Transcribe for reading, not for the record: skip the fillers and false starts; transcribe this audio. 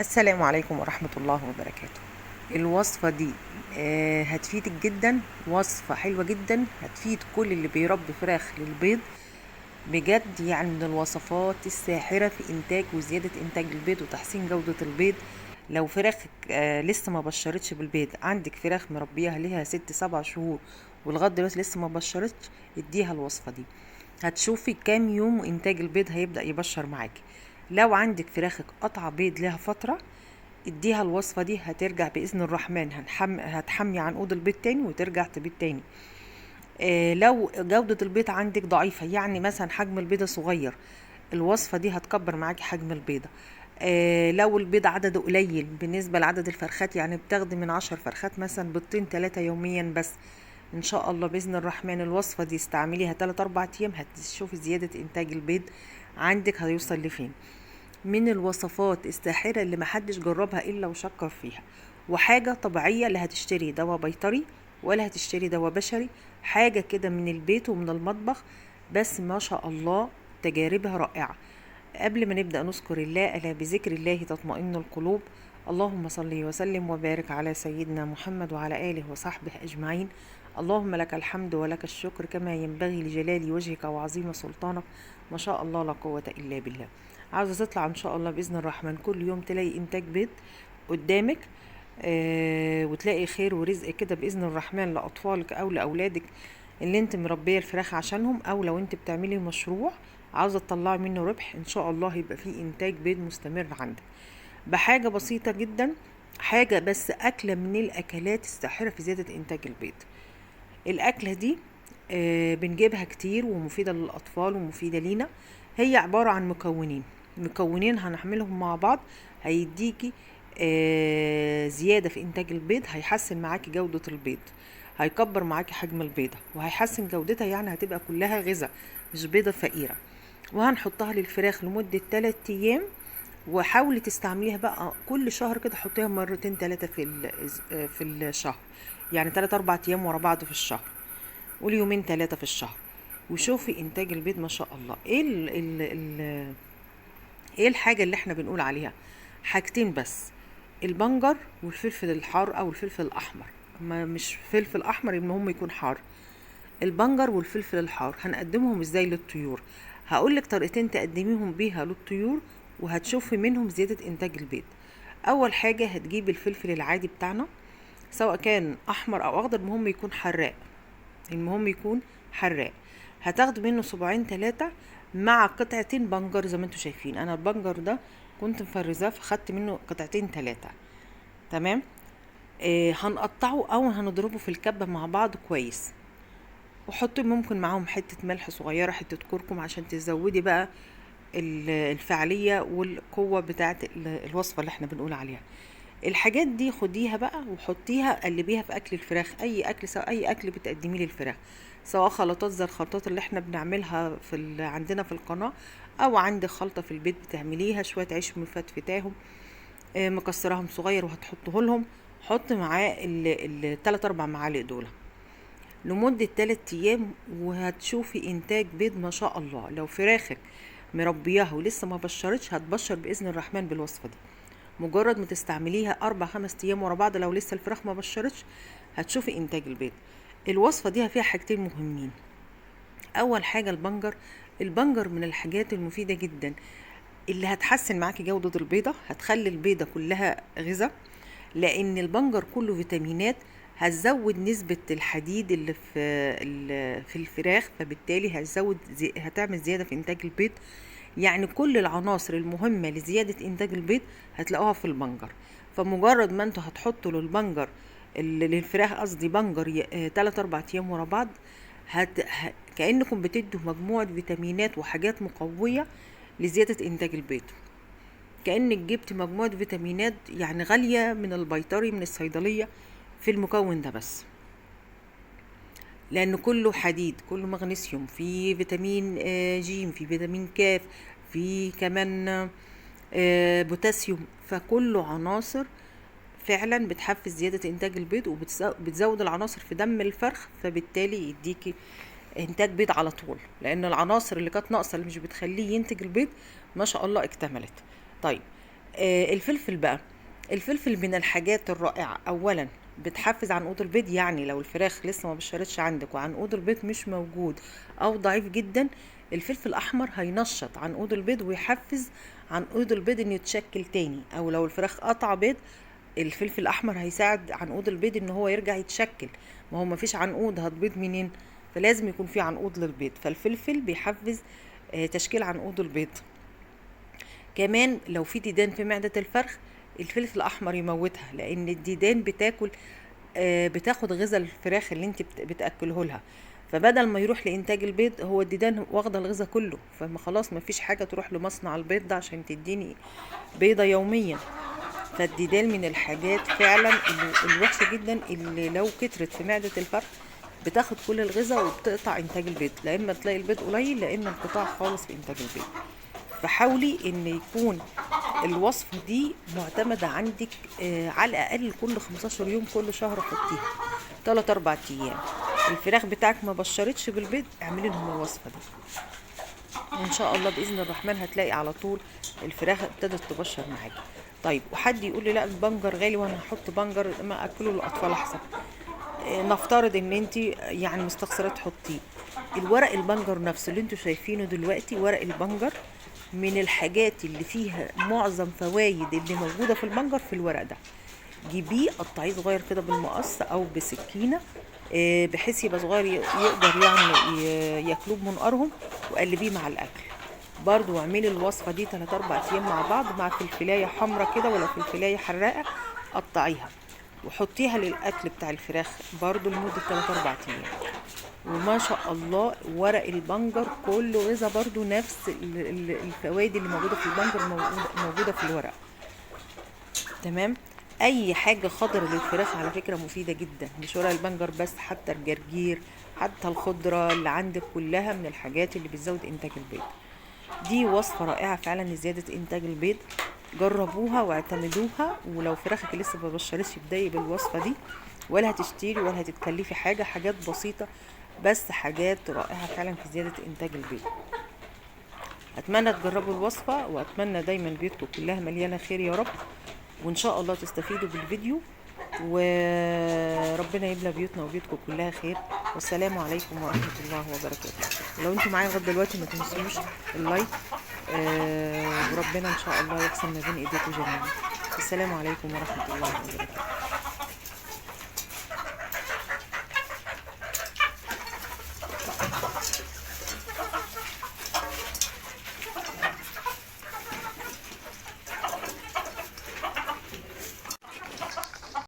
السلام عليكم ورحمة الله وبركاته. الوصفة دي هتفيدك جدا، وصفة حلوة جدا هتفيد كل اللي بيربي فراخ للبيض بجد، يعني من الوصفات الساحرة في إنتاج وزيادة إنتاج البيض وتحسين جودة البيض. لو فراخك لسه ما بشرتش بالبيض، عندك فراخ مربيها ليها 6 7 شهور ولغاية دلوقتي لسه ما بشرتش، اديها الوصفة دي، هتشوفي كام يوم وإنتاج البيض هيبدأ يبشر معاكي. لو عندك فراخك قطع بيض لها فترة، اديها الوصفة دي، هترجع بإذن الرحمن، هتحمي عنقود البيض تاني وترجع تبيض تاني. لو جودة البيض عندك ضعيفة، يعني مثلا حجم البيضة صغير، الوصفة دي هتكبر معاكي حجم البيضة. لو البيض عدده قليل بالنسبة لعدد الفرخات، يعني بتاخدي من 10 فرخات مثلا بيضتين 3 يوميا بس، ان شاء الله بإذن الرحمن الوصفة دي استعمليها 3-4 ايام، هتشوفي زيادة انتاج البيض عندك هيوصل لفين. من الوصفات الساحرة اللي محدش جربها إلا وشكر فيها، وحاجة طبيعية، لا هتشتري دواء بيطري ولا هتشتري دواء بشري، حاجة كده من البيت ومن المطبخ، بس ما شاء الله تجاربها رائعة. قبل ما نبدأ نذكر الله، ألا بذكر الله تطمئن القلوب. اللهم صل وسلم وبارك على سيدنا محمد وعلى آله وصحبه أجمعين. اللهم لك الحمد ولك الشكر كما ينبغي لجلال وجهك وعظيم سلطانك، ما شاء الله لا قوة إلا بالله. عاوزة تطلع إن شاء الله بإذن الرحمن كل يوم تلاقي إنتاج بيض قدامك، وتلاقي خير ورزق كده بإذن الرحمن لأطفالك أو لأولادك اللي انت مربية الفراخ عشانهم، أو لو انت بتعملي مشروع عاوزة تطلعي منه ربح، إن شاء الله يبقى فيه إنتاج بيض مستمر عندك بحاجة بسيطة جدا، حاجة بس أكلة من الأكلات الساحرة في زيادة إنتاج البيض. الأكلة دي بنجيبها كتير ومفيدة للأطفال ومفيدة لينا. هي عبارة عن مكونين هنعملهم مع بعض، هيديكي زيادة في إنتاج البيض، هيحسن معاكي جودة البيض، هيكبر معاكي حجم البيضة وهيحسن جودتها، يعني هتبقى كلها غذاء مش بيضة فقيرة. وهنحطها للفراخ لمدة 3 أيام، وحاولي تستعمليها بقى كل شهر كده، حطيها مرتين 3 في الشهر، يعني 3-4 أيام ورا بعض في الشهر، قولي يومين 3 في الشهر، وشوفي إنتاج البيض ما شاء الله. إيه الحاجة اللي احنا بنقول عليها؟ حاجتين بس، البنجر والفلفل الحار أو الفلفل الأحمر، ما مش فلفل أحمر المهم يكون حار. البنجر والفلفل الحار هنقدمهم ازاي للطيور؟ هقولك طريقتين تقدميهم بيها للطيور وهتشوفي منهم زيادة إنتاج البيض. أول حاجة هتجيبي الفلفل العادي بتاعنا، سواء كان أحمر أو أخضر، المهم يكون حراق، المهم يكون حراق. هتاخدوا منه صباعين 3 مع قطعتين بنجر زي ما انتوا شايفين. أنا البنجر ده كنت مفرزاه فخدت منه قطعتين 3، تمام. هنقطعه أو هنضربه في الكبة مع بعض كويس، وحطي ممكن معاهم حتة ملح صغيرة، حتة كركم، عشان تزودي بقى الفعالية والقوة بتاعت الوصفة اللي احنا بنقول عليها. الحاجات دي خديها بقى وحطيها، قلبيها في اكل الفراخ، اي اكل، سواء اي اكل بتقدميه للفراخ، سواء خلطات زي الخلطات اللي احنا بنعملها عندنا في القناة، او عندك خلطة في البيت بتعمليها، شوية عيش مفتفتاهم، مكسراهم صغير وهتحطه لهم. حط معاه 3-4 معالق دول لمدة 3 أيام، وهتشوفي إنتاج بيض ما شاء الله. لو فراخك مربياها ولسه ما بشرتش، هتبشر بإذن الرحمن بالوصفة دي. مجرد ما تستعمليها 4-5 أيام ورا بعض، لو لسه الفراخ ما بشرتش هتشوفي إنتاج البيض. الوصفة دي فيها حاجتين مهمين. أول حاجة البنجر. البنجر من الحاجات المفيدة جدا اللي هتحسن معاكي جودة البيضة، هتخلي البيضة كلها غذاء، لأن البنجر كله فيتامينات، هتزود نسبة الحديد اللي في الفراخ، فبالتالي هتعمل زيادة في إنتاج البيض. يعني كل العناصر المهمة لزيادة إنتاج البيض هتلاقوها في البنجر. فمجرد ما انتوا هتحطوا للبنجر للفراخ قصدي بنجر 3-4 أيام ورا بعض، كأنكم بتدوا مجموعة فيتامينات وحاجات مقوية لزيادة إنتاج البيض، كأنك جبت مجموعة فيتامينات يعني غالية من البيطري من الصيدلية في المكون ده بس، لأنه كله حديد، كله مغنيسيوم، في فيتامين جيم، في فيتامين كاف، في كمان بوتاسيوم، فكله عناصر فعلا بتحفز زيادة إنتاج البيض وبتزود العناصر في دم الفرخ، فبالتالي يديكي إنتاج بيض على طول، لأن العناصر اللي كانت ناقصة اللي مش بتخليه ينتج البيض ما شاء الله اكتملت. طيب الفلفل بقى، الفلفل من الحاجات الرائعة. اولا بتحفز عنقود البيض، يعني لو الفراخ لسه ما بشرتش عندك وعنقود البيض مش موجود او ضعيف جدا، الفلفل الاحمر هينشط عنقود البيض ويحفز عنقود البيض انه يتشكل تاني. او لو الفراخ قطع بيض، الفلفل الاحمر هيساعد عنقود البيض ان هو يرجع يتشكل. ما هو ما فيش عنقود، هتبيض منين؟ فلازم يكون في عنقود للبيض، فالفلفل بيحفز تشكيل عنقود البيض. كمان لو في ديدان في معدة الفرخ، الفلفل الاحمر يموتها، لان الديدان بتاكل بتاخد غذاء الفراخ اللي انت بتاكله لها، فبدل ما يروح لانتاج البيض هو الديدان واخده الغذاء كله، فما خلاص ما فيش حاجة تروح لمصنع البيض ده عشان تديني بيضة يوميا. فالديدان من الحاجات فعلا الوحشة جدا، اللي لو كترت في معده الفرخ بتاخد كل الغذاء وبتقطع انتاج البيض، لا اما تلاقي البيض قليل لا اما انقطاع خالص في انتاج البيض. فحاولي ان يكون الوصفة دي معتمدة عندك، على الاقل كل 15 يوم، كل شهر حطيها 3-4 ايام. الفراخ بتاعك ما بشرتش بالبيض، اعملي لهم الوصفة دي، وان شاء الله باذن الرحمن هتلاقي على طول الفراخ ابتدت تبشر معاكي. طيب وحد يقول لي لا البنجر غالي وانا هحط بنجر، ما اكله للاطفال احسن. نفترض ان انت يعني مستخسره تحطيه، الورق البنجر نفسه اللي انتوا شايفينه دلوقتي، ورق البنجر من الحاجات اللي فيها معظم فوايد اللي موجودة في البنجر في الورق ده. جيبيه قطعية صغير كده بالمقص او بسكينة، بحيث يبقى صغير يقدر يعني ياكلوه بمنقارهم، وقلبيه مع الاكل برضو. واعملي الوصفة دي 3-4 ايام مع بعض، مع فلفلايه حمرا كده ولا فلفلايه حراقه، قطعيها وحطيها للاكل بتاع الفراخ برضو لمدة 3-4 ايام. وما شاء الله ورق البنجر كله غذاء برضو، نفس الفوائد اللي موجودة في البنجر موجودة في الورق. تمام. اي حاجة خضر للفراخ على فكرة مفيدة جدا، مش ورق البنجر بس، حتى الجرجير، حتى الخضرة اللي عندك كلها من الحاجات اللي بتزود انتاج البيض. دي وصفه رائعة فعلا لزيادة انتاج البيض، جربوها واعتمدوها. ولو فراخك لسه ما بشرتش ابدأي بالوصفه دي، ولا هتشتري ولا هتتكلفي حاجة، حاجات بسيطة بس حاجات رائعة فعلا في زيادة انتاج البيض. اتمنى تجربوا الوصفة، واتمنى دايما بيوتكم كلها مليانة خير يا رب، وان شاء الله تستفيدوا بالفيديو، وربنا يملى بيوتنا وبيوتكم كلها خير. والسلام عليكم ورحمة الله وبركاته. ولو انتم معايا لغاية دلوقتي ما تنسوش اللايك، وربنا ان شاء الله يحسن ما بين ايديكم جميعا. السلام عليكم ورحمة الله وبركاته.